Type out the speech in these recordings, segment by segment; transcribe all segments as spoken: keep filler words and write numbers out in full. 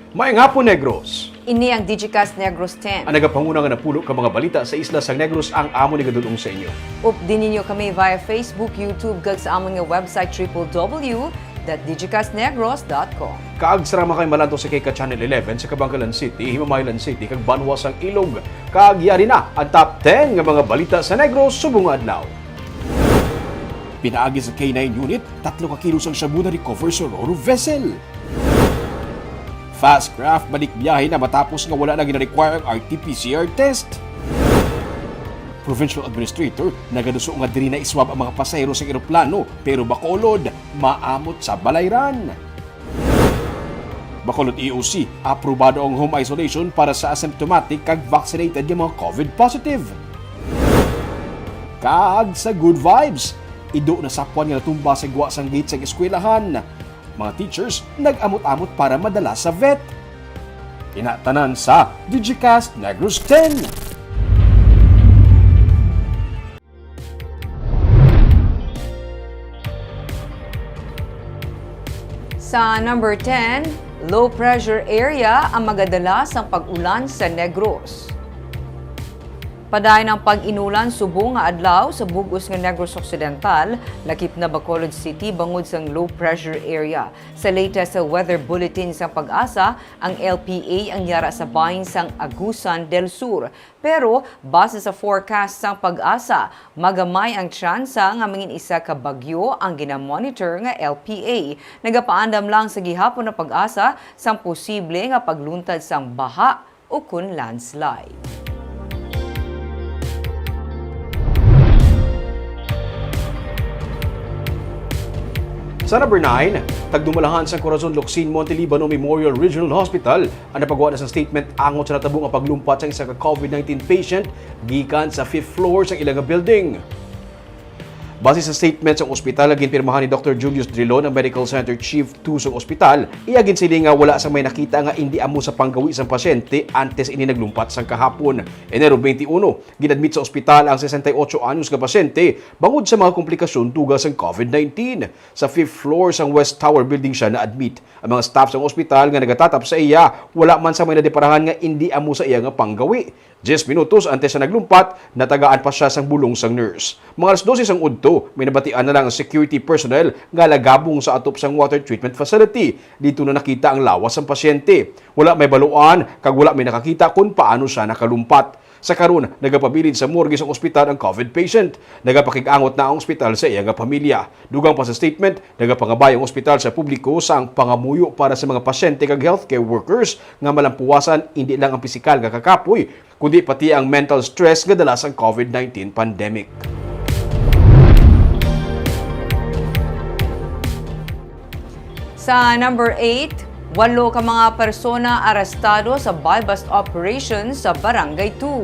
Maayong hapon, Negros! Ini ang Digicast Negros ten. Ang nagapanguna nga napulo ka mga balita sa isla sang Negros ang amon igadul-ong sa inyo. Updi ninyo kami via Facebook, YouTube, kag sa amon nga website, triple W dot digicast negros dot com. Kaagsa ra man kami malantaw sa K K Channel eleven sa Kabankalan City, Himamaylan City, kag banwa sang Ilog. Kag yari na ang top ten nga mga balita sa Negros subong nga adlaw. Pinaagi sa K nine unit, tatlo ka kilo sang shabu na-recover sa Roro vessel. Fastcraft balik biyahe na matapos nga wala na gina-require ang R T P C R test. Provincial Administrator nagaduso nga diri na iswab ang mga pasahero sa eroplano, pero Bacolod maamot sa balayran. Bacolod E O C, aprobado ang home isolation para sa asymptomatic kag vaccinated nga mga COVID positive. Kag sa good vibes, ido na sapwan nga natumba sa gwa sang gate sang eskwelahan. Mga teachers nag-amot-amot para madala sa vet. Ina tanan sa Digicast Negros ten. Sa number ten, low pressure area ang magadala sang pag-ulan sa Negros. Padayon ang pag-inulan subong nga adlaw sa bug-os nga Negros Occidental, lakip na Bacolod City bangod sang low pressure area. Sa latest weather bulletin sang PAGASA, ang L P A ang yara sa bahin sang Agusan del Sur. Pero, base sa forecast sang PAGASA, magamay ang tsansa nga mangin-isa ka bagyo ang ginamonitor nga L P A. Nagapaandam lang sa gihapon ang PAGASA sang posible nga pagluntad sang baha ukon landslide. Sa number nine, tagdumalahan sang Corazon Locsin Monte Libano Memorial Regional Hospital ang napagwa na sang statement angot sa natabo nga paglumpat sang isa ka COVID nineteen patient gikan sa fifth floor sang ila nga building. Base sa statement sang ospital nga ginpirmahan ni Doktor Julius Drilon, ang Medical Center Chief two sang ospital, iya ginsiling nga wala sang may nakita nga indi amo sa panggawi sang pasyente antes ini naglumpat sang kahapon, Enero twenty-one. Gin-admit sa ospital ang sesenta y ocho anyos nga pasyente bangod sa mga komplikasyon dugang sang COVID nineteen. Sa fifth floor sang West Tower Building sia na-admit. Ang mga staff sang ospital nga nagatatap sa iya, wala man sang may nadiparahan nga indi amo sa iya nga panggawi. Diyes minutos antes sa naglumpat, natagaan pa sia sang bulong sang nurse. Mga alas dose sang udto, may nabatian na lang ang security personnel nga nagabong sa atop sang water treatment facility. Didto na nakita ang lawas sang pasyente. Wala may baluan, kag wala may nakakita kon paano sia nakalumpat. Sa karon, nagapabilin sa morgue sang ospital ang COVID patient. Nagapakig-angot na ang ospital sa iya nga pamilya. Dugang pa sa statement, nagapangabay ang ospital sa publiko sang pangamuyo para sa mga pasyente kag healthcare workers nga malampuwasan indi lang ang pisikal nga kakapoy, kundi pati ang mental stress nga dala sang COVID nineteen pandemic. Sa number eight, walo ka mga persona arestado sa buy-bust operation sa Barangay two.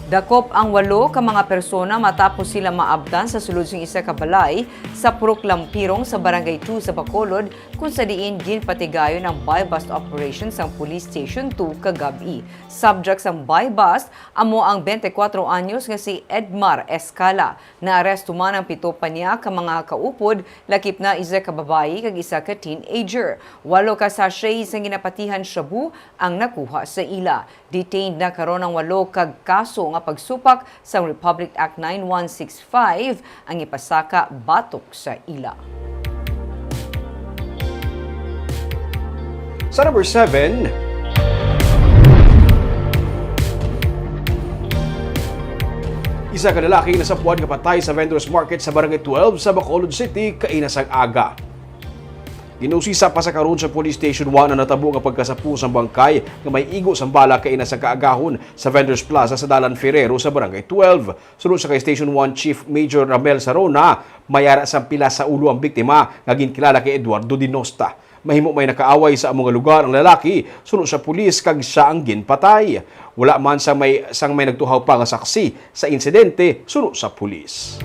Dakop ang walo ka mga persona matapos sila maabtan sa sulod sing isa ka balay sa Purok Lampirong sa Barangay two sa Bacolod, kung sa diin ginpatigayon ang buy-bust operation sang Police Station two kagab-i. Subject sang buy-bust amo ang twenty-four anyos nga si Edmar Escala. Naaresto man ang pito pa niya ka mga kaupod, lakip na isa ka babayi kag isa ka teenager. Walo ka sachet sang ginapatihan shabu ang nakuha sa ila. Detained na karon ang walo kag kaso nga pagsupak sang Republic Act nine one six five ang ipasaka batok sa ila. Sa number seven, isa ka lalaki nasapwan nga patay sa vendor's market sa Barangay twelve sa Bacolod City kaina sang aga. Ginausisa pa sa karon sa Police Station one ang natabo nga pagkasapo sang bangkay nga may igo sang bala kaina sang kaagahon sa Vendors Plaza sa Dalan Ferrero sa Barangay twelve. Suno sa kay Station one Chief Major Ramel Sarona, may ara sang pilas sa ulo ang biktima nga ginkilala kay Eduardo Dinosta. Mahimo may nakaaway sa amo nga lugar ang lalaki, suno sa pulis, kag sia ang ginpatay. Wala man sang may, sang may nagtuhaw pa nga saksi sa insidente, suno sa pulis.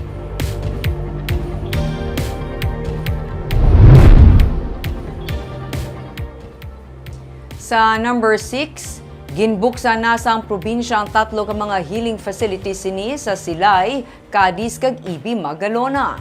Sa number six, ginbuksan na sang probinsya ang tatlo ka mga healing facilities sini sa Silay, Cadiz, kag Ibi, Magalona.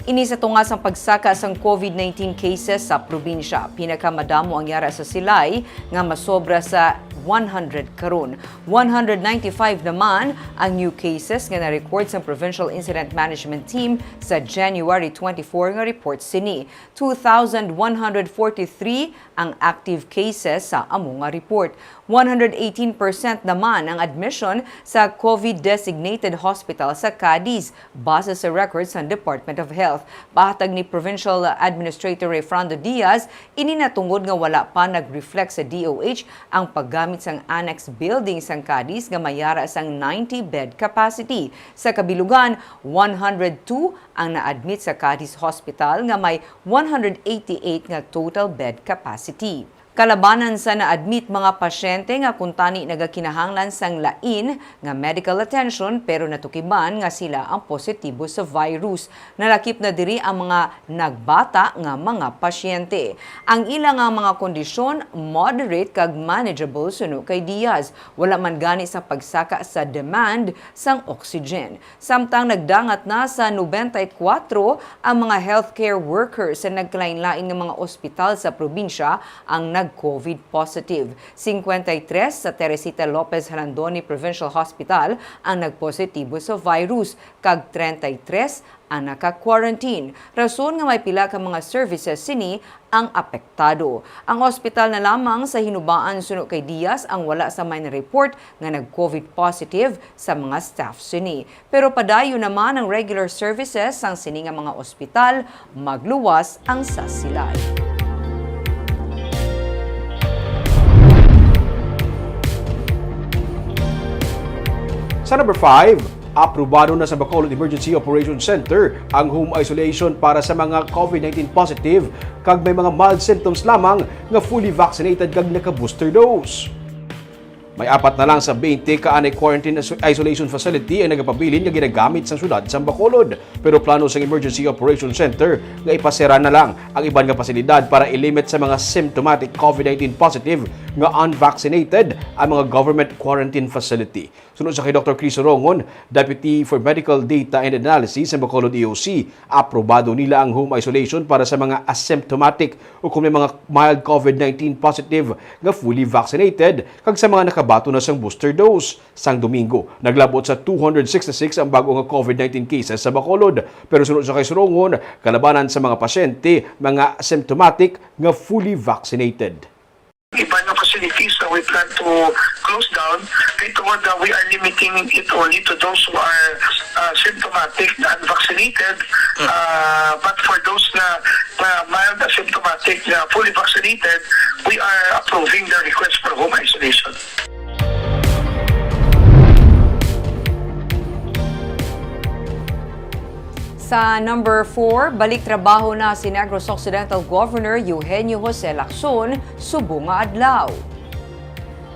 Ini sa tunga sang pagsaka sang COVID nineteen cases sa probinsya. Pinakamadamo ang yara sa Silay, nga masobra sa one hundred karon. One hundred ninety-five naman ang new cases nga na-record sang Provincial Incident Management Team sa January twenty-four nga report sini. Two thousand one hundred forty-three ang active cases sa amo nga report. One hundred eighteen percent naman ang admission sa COVID designated hospital sa Cadiz, base sa records sa Department of Health. Pahatag ni Provincial Administrator Rayfrando Diaz, ini natungod nga wala pa nag-reflect sa D O H ang paggamit sang annex building sang Cadiz nga may yara sang ninety bed capacity. Sa kabilugan, one hundred two ang na-admit sa Cadiz Hospital nga may one hundred eighty-eight nga total bed capacity. Kalabanan sa na-admit mga pasyente nga kuntani nagakinahanglan sang lain nga medical attention, pero natukiban nga sila ang positibo sa virus. Nalakip na diri ang mga nagbata nga mga pasyente. Ang ila nga mga kondisyon moderate kag manageable suno kay Diaz. Wala man gani sa pagsaka sa demand sang oxygen. Samtang nagdangat na sa nobenta y kuwatro ang mga healthcare workers sa nagkalainlain nga mga ospital sa probinsya ang nag-COVID positive. Singkwenta y tres sa Teresita Lopez Jalandoni Provincial Hospital ang nagpositibo sa virus, kag treinta y tres ang naka-quarantine. Rason nga may pila ka mga services sini ang apektado. Ang ospital na lamang sa Hinubaan suno kay Diaz ang wala sa may na-report nga nag-COVID positive sa mga staff sini. Pero padayon naman ang regular services sang sini nga mga ospital, magluwas ang sa Silay. Sa number five, aprobado na sa Bacolod Emergency Operations Center ang home isolation para sa mga COVID nineteen positive kag may mga mild symptoms lamang nga fully vaccinated kag naka-booster dose. May apat na lang sa twenty ka anay quarantine iso-, isolation facility ang nagapabilin nga ginagamit sang syudad sang Bacolod. Pero plano sang Emergency Operations Center nga ipasera na lang ang iban nga pasilidad para i-limit sa mga symptomatic COVID nineteen positive nga unvaccinated ang mga government quarantine facility. Suno sa kay Doktor Chris Rongon, Deputy for Medical Data and Analysis sa Bacolod E O C, aprobado nila ang home isolation para sa mga asymptomatic o kung may mga mild COVID nineteen positive nga fully vaccinated kag sa mga nakabaton na sang booster dose. Sang Domingo, naglabot sa two hundred sixty-six ang bag-o nga COVID nineteen cases sa Bacolod. Pero suno sa kay Rongon, kalabanan sa mga pasyente, mga asymptomatic nga fully vaccinated. Iban nga facilities na we plan to close down, kay tungod na we are limiting it only to those who are, uh, symptomatic na unvaccinated. Uh, but for those na, na mild asymptomatic na fully vaccinated, we are approving the request for home isolation. Sa number four, balik trabaho na si Negros Occidental Governor Eugenio Jose Lacson subong nga adlaw.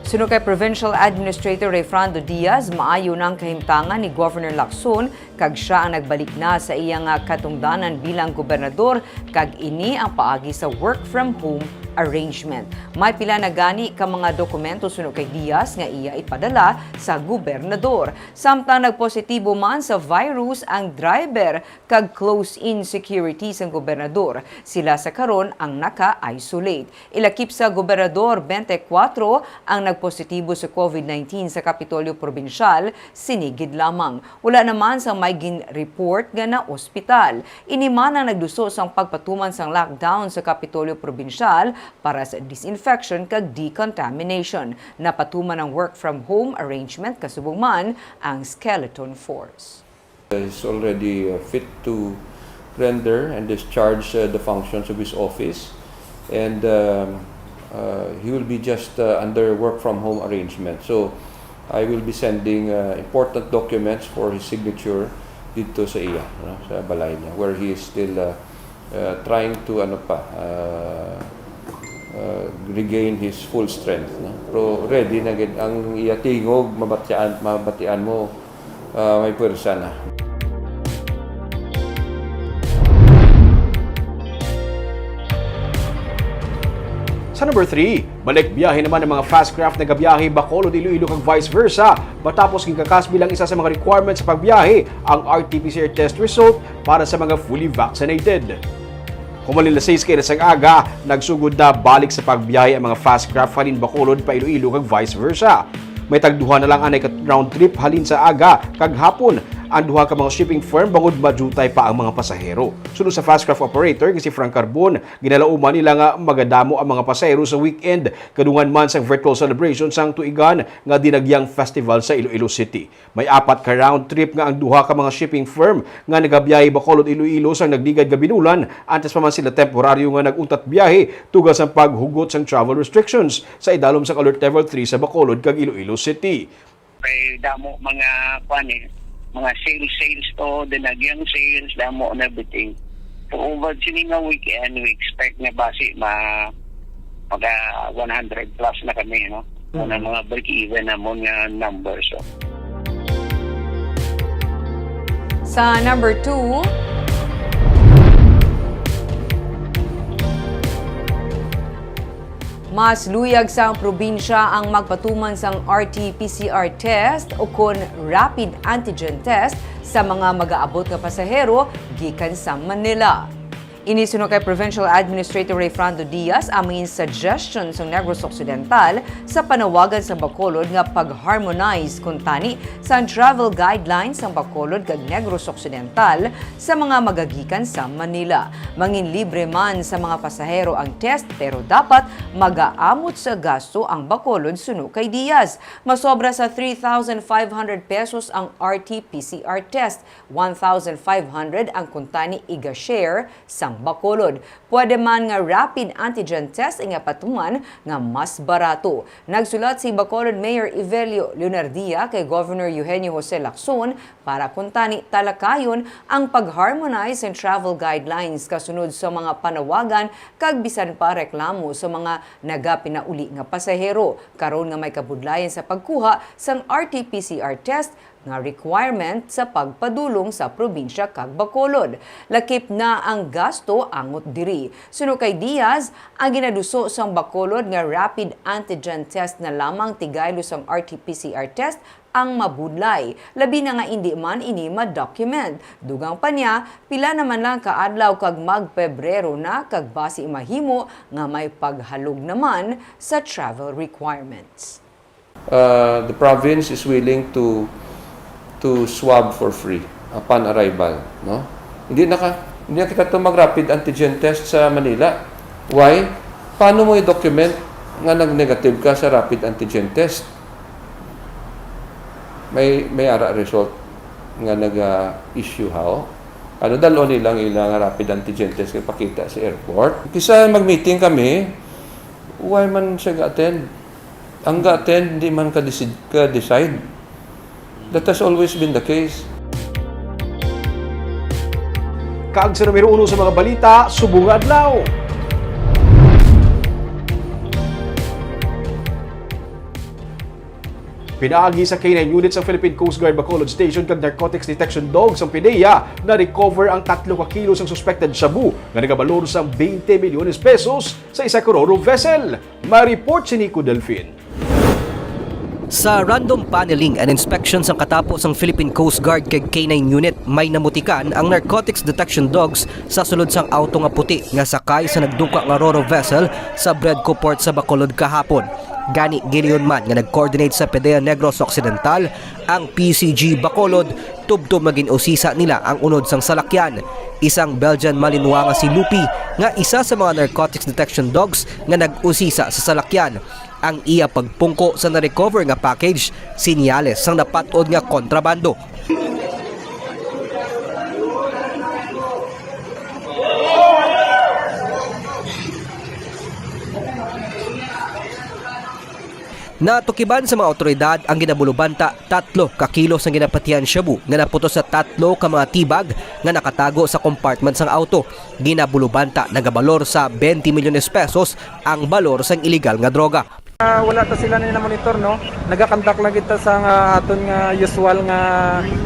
Suno kay Provincial Administrator Rayfrando Diaz, maayo na ang kahimtangan ni Governor Lacson kag sia ang nagbalik na sa iya nga katungdanan bilang gobernador, kag ini ang paagi sa work from home arrangement. May pila na gani ka mga dokumento suno kay Diaz nga iya ipadala sa gobernador. Samtang nagpositibo man sa virus ang driver kag close-in security sang gobernador, sila sa karon ang naka-isolate. Ilakip sa gobernador, twenty-four ang nagpositibo sa COVID nineteen sa Kapitolyo Probinsyal, sini gid lamang. Wala naman sang may gin-report nga na-ospital. Ini man ang nagduso sang pagpatuman sang lockdown sa Kapitolyo Probinsyal para sa disinfection kag decontamination. Napatuman ang work from home arrangement kasubong man ang skeleton force. He's already, uh, fit to render and discharge, uh, the functions of his office, and, um, uh, he will be just, uh, under work from home arrangement. So, I will be sending, uh, important documents for his signature dito sa iya, no, sa balay niya, where he is still, uh, uh, trying to, ano pa, uh, uh, regain his full strength, no? Pero ready na gid ang iya tingog, mabatian, mabatian mo, uh, may puwersa na. Number three, balik biyahe naman ang mga fast craft nagabiyahe Bacolod, Iloilo kag vice versa, matapos gingkakas bilang isa sa mga requirements sa pagbiyahe ang R T P C R test result para sa mga fully vaccinated. Human alas sais kaina sang aga, nagsugod na balik sa pagbiyahe ang mga fast craft halin Bacolod pa Iloilo kag vice versa. May tagduha na lang anay ka round trip halin sa aga kag hapon ang duha ka mga shipping firm bangod madutay pa ang mga pasahero. Suno sa fast craft operator nga si Frank Carbon, ginalauman nila nga magadamo ang mga pasahero sa weekend, kadungan man sang virtual celebration sang tuigan nga Dinagyang Festival sa Iloilo City. May apat ka round trip nga ang duha ka mga shipping firm nga nagabiyahe Bacolod, Iloilo sang nagligad nga binulan, antes pa man sila temporaryo nga nag-untat biyahe tungod sang paghugot sang travel restrictions sa idalom sang Alert Level three sa Bacolod kag Iloilo City. Kay damo mga, kuan eh, mga sales, sales to, Dinagyang sales, damo na everything. So, over sini nga weekend, we expect nga basi ma-, mga one hundred plus na kami, no? Mm. Mga break-even namon nga numbers, so. Sa number two, mas luyag sang probinsya ang magpatuman sang R T P C R test ukon rapid antigen test sa mga mag-aabot nga pasahero gikan sa Manila. Ini suno kay Provincial Administrator Rayfrando Diaz, ang main suggestion sang Negros Occidental sa panawagan sa Bacolod nga pag-harmonize kuntani sa travel guidelines sang Bacolod kag Negros Occidental sa mga magagikan sa Manila. Manginlibre man sa mga pasahero ang test, pero dapat magaamot sa gasto ang Bacolod suno kay Diaz. Masobra sa three thousand five hundred pesos ang R T P C R test, one thousand five hundred ang kuntani iga-share sang Bacolod. Pwede man nga rapid antigen test ang ipatuman nga mas barato. Nagsulat si Bacolod Mayor Evelio Leonardia kay Governor Eugenio Jose Lacson para kuntani talakayon ang pag-harmonize sang travel guidelines kasunod sa mga panawagan kag bisan pa reklamo sa mga nagapinauli nga pasahero, karon nga may kabudlayan sa pagkuha sang R T P C R test nga requirement sa pagpadulong sa probinsya kag Bacolod. Lakip na ang gasto angot diri. Suno kay Diaz, ang ginaduso sang Bacolod nga rapid antigen test na lamang tigaylo sang R T P C R test ang mabudlay, labi na nga indi man ini ma-document. Dugang pa niya, pila naman lang ka adlaw kag mag-Pebrero na kag basi mahimo nga may paghalog naman sa travel requirements. Uh, the province is willing to to swab for free upon arrival, no? Hindi na ka, hindi na kita to mag-rapid antigen test sa Manila. Why? Paano mo i-document nga nag-negative ka sa rapid antigen test? May, may ara result nga nag-issue, how? Ano, dalon nilang ilang rapid antigen test nga pakita sa airport. Kisa mag-meeting kami, why man siya ga-attend? Ang ga-attend, di man ka-decide, ka-decide. That has always been the case. Kag sa numero uno sa mga balita, subong nga adlaw. Pinaagi sa K nine unit sa Philippine Coast Guard Bacolod Station kag Narcotics Detection Dogs ang PDEA, na-recover ang tatlo ka kilo sang suspected shabu nga nagabalor sang twenty milyones pesos sa isa ka ro-ro vessel. May report si Nico Delfin. Sa random panneling and inspection sang katapos sang Philippine Coast Guard kag K nine unit, may namutikan ang narcotics detection dogs sa sulod sang auto nga puti nga sakay sa nagduka nga ro-ro vessel sa Bredco Port sa Bacolod kahapon. Gani, giingon man nga nag-coordinate sa PDEA Negros Occidental ang P C G Bacolod tubtob nga gin-usisa nila ang unod sang salakyan, isang Belgian Malinois nga si Lupi, nga isa sa mga narcotics detection dogs nga nag-usisa sa salakyan. Ang iya pagpungko sa na-recover nga package, sinyales sang napat-od nga kontrabando. Natukiban sa mga awtoridad ang ginabulubanta tatlo ka kilo sang ginapatihan shabu nga naputos sa tatlo ka mga tibag nga nakatago sa compartment sang auto. Ginabulubanta nagabalor sa twenty milyones pesos ang balor sang iligal nga droga. Ah, wala ta sila ni na-monitor, no? Nagakandak lang kita sa nga aton nga usual nga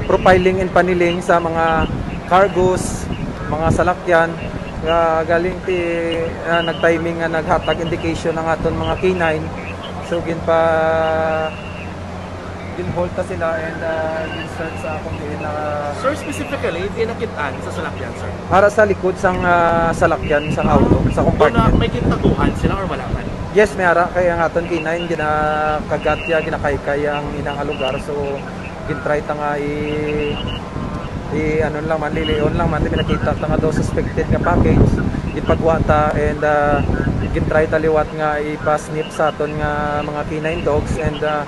profiling and panneling sa mga cargos, mga salakyan. Ah, galing ti, ah, nag-timing nga naghatag indication ang aton mga K nine. So, ginpa-, ginhold ta sila and, ah, gin-search sa akong diin na Sir, specifically, di nakit-an sa salakyan, sir? Ara sa likod sang, ah, salakyan, sang auto, sa Doon na compartment. May gintaguan sila or wala man? Yes, may ara. Kaya ang aton K nine, ginakagat ya, ginakaykay ang ina nga lugar. So, gin-try ta nga i-, i-, ano lang man, lilion lang man. Di nakita ta nga daw suspected nga package. Gipagwa ta and, ah, gin-try ta liwat nga ipa-sniff sa aton nga mga K nine dogs and, ah,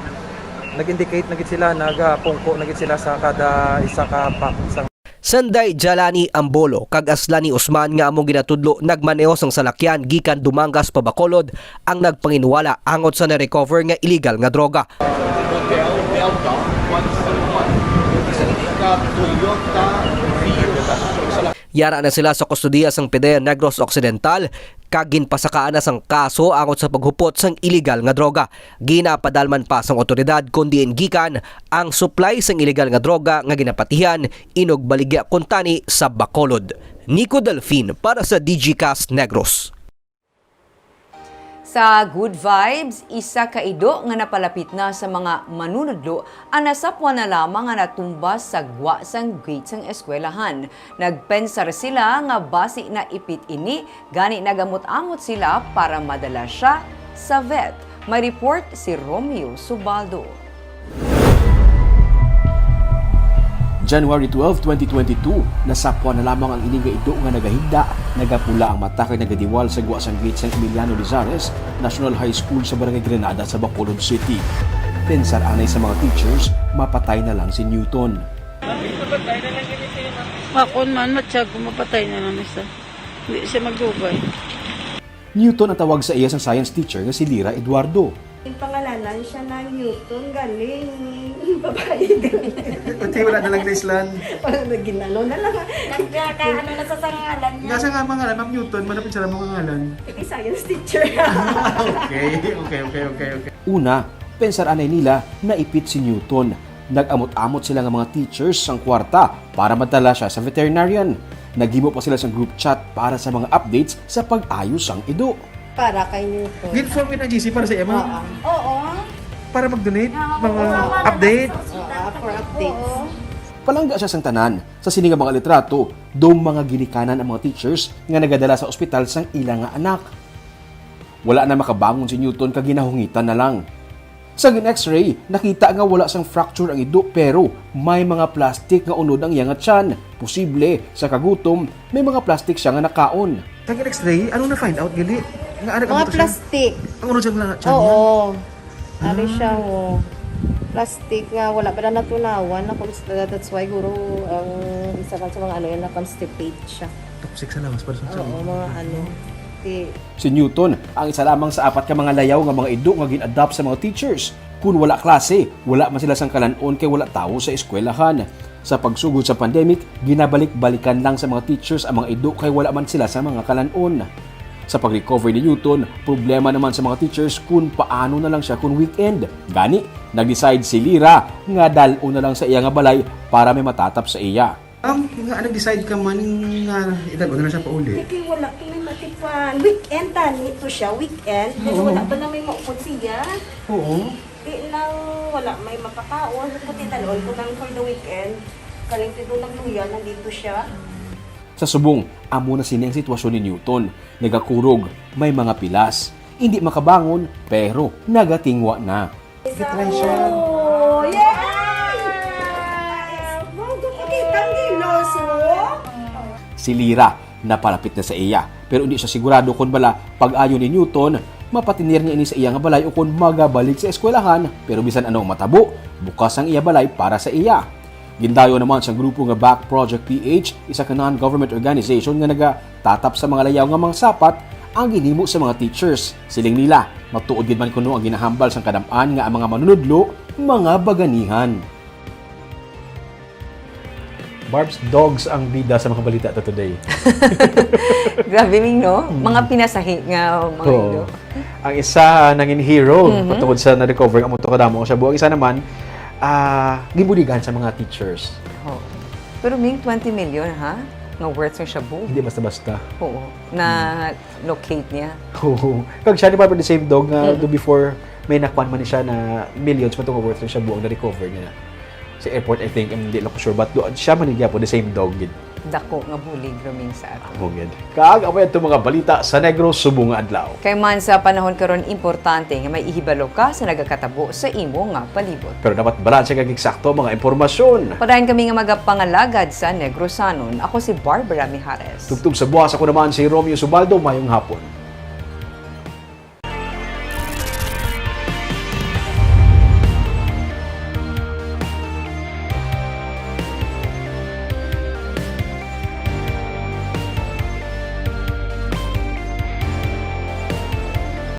nag-indicate na gid sila, nagapungko na gid sila sa kada isa ka pack. Sa Sanday Jalani Ambolo kag Aslani Usman nga among ginatudlo nagmaneho sang salakyan gikan Dumangas pa Bacolod ang nagpanginwala angot sa na-recover nga illegal nga droga. Yara na sila sa kustodiya sang PDEA Negros Occidental kag ginpasakaan na sang kaso angot sa paghupot sang illegal nga droga. Ginapadalman pa sang awtoridad kon diin gikan ang supply sang illegal nga droga nga ginapatihan inugbaligya kuntani sa Bacolod. Nico Delfin para sa Digicast Negros. Sa Good Vibes, isa ka ido nga napalapit na sa mga manunudlo ang nasapwan na lamang nga natumba sa gwa sang gate sang eskwelahan. Nagpensar sila nga basi naipit ini, gani nagamot-amot sila para madala sia sa vet. May report si Romeo Subaldo. January twelve, twenty twenty-two, nasapwan na lamang ang ini nga ido nga nagahigda, nagapula ang mata kag nagadiwal sa gwa sang gate sang Emiliano Lizares National High School sa Barangay Granada sa Bacolod City. Pensar anay sa mga teachers, mapatay na lang si Newton. Makon man, matsyag ko, mapatay na lang isa. Hindi siya magdugay. Newton ang tawag sa iya sang science teacher nga si Lira Eduardo. Yung pangalanan siya na Newton, galing babae, galing. Pati wala na lang Graceland. Wala na, ginano na lang. Nagkaka-, ano na sa, sa ngalan niya. Nasa nga mga ngalan, Ma'am Newton, malapit sa mga ngalan. Eh, science teacher. Okay, okay, okay, okay, okay. Una, pensar anay nila naipit si Newton. Nag-amot-amot sila nga mga teachers sang kwarta para madala siya sa veterinarian. Naghimo pa sila sang group chat para sa mga updates sa pag-ayo sang ido. Para kay Newton. Gi-inform ka na, G C, para sa iya, ma'am? Oo. Oo. Para mag-donate, Nga, mga oo, update? Oo, for updates. Oo. Palangga siya sang tanan. Sa sini nga mga litrato, daw mga ginikanan ang mga teachers nga nagadala sa ospital sang ila nga anak. Wala na makabangon si Newton kag ginahungitan na lang. Sa gin-X-ray, nakita nga wala sang fracture ang ido, pero may mga plastic nga unod ang iya nga tiyan. Posible, sa kagutom, may mga plastic siya nga nakaon. Sa gin-X-ray, ano na-find out gali? Nga ara ka Mga mo to siya? Plastic. Ang unod siya nga tiyan niya? Oo. Ari siya, Ah. oh. Plastic nga wala pa na natunawan na kung sa, that's why guro ang isa man sa mga ano yan na constipate siya. Toxic sa lawas, para sa Oo, mga ano. Ti- Si Newton ang isa lamang sa apat ka mga layaw nga mga ido nga gin-adopt sa mga teachers. Kun wala klase, wala man sila sang kalan-on kay wala tawo sa eskwelahan. Sa pagsugod sa pandemic, ginabalik-balikan lang sa mga teachers ang mga ido kay wala man sila sa mga kalan-on. Sa pag-recover ni Newton, problema naman sa mga teachers kun paano na lang siya kun weekend. Gani, nag-decide si Lira nga dal-on na lang sa iya nga balay para may matatap sa iya. Ma'am, nga nag-decide ka man nga idal-on na lang siya pauli? Kay wala kami matipan. Weekend tani to siya, weekend. Pero Oo. wala pa na may maupod siya. Oo. Di lang wala may makakaon. Pati dal-on ko lang for the weekend. Kaling pito nagluya, nandito siya. Sa subong, amo na sini ang sitwasyon ni Newton. Nagakurog, may mga pilas. Hindi makabangon, pero nagatingwa na. Gitry siya. Oh, yes! Wow, gupakita ang gilos, oh. Si Lira, napalapit na sa iya, pero hindi siya sigurado kon bala pag-ayo ni Newton, mapatinir niya ini sa iya nga balay o kon magabalik sa eskwelahan, pero bisan ano ang matabo, bukas ang iya balay para sa iya. Gindayo naman sang grupo nga Back Project P H, isa ka non-government organization nga nagatatap sa mga layaw nga mga sapat ang ginhimo sa mga teachers. Siling nila, matuod gid man kuno ang ginahambal sang kadam-an nga ang mga manunudlo, mga baganihan. Barbs, dogs ang bida sa mga balita ta today. Grabe, Ming, no? Mm. Mga pinasahi nga mga Oo. ido. Ang isa nangin hero Mhm. patungod sa na-recover nga amo to kadamo ang shabu. Ang isa naman, ah, gibuligan sa mga teachers. Oo. Pero, Ming, twenty million, ha? Nga worth ang shabu. Hindi basta-basta. Oo. Na-locate niya. Oo. Kag siya ni Barbara, the same dog nga Mm. do before, may nakuan man ni siya na millions man to nga worth ng shabu ang na-recover niya sa airport, I think. Hindi lang ko sure, but do, siya man ni gyapon, the same dog gid. Dako nga bulig, Roming, sa ato. Bugid. Kag amo to mga balita sa Negros subong nga adlaw. Kay man sa panahon karon, importante nga may ihibalo ka sa nagakatabo sa imo nga palibot. Pero dapat balanse kag eksakto ang mga impormasyon. Padayon kami nga magapangalagad sa Negrosanon. Ako si Barbara Mijares. Tubtob sa buwas, ako naman si Romeo Subaldo. Mayong hapon.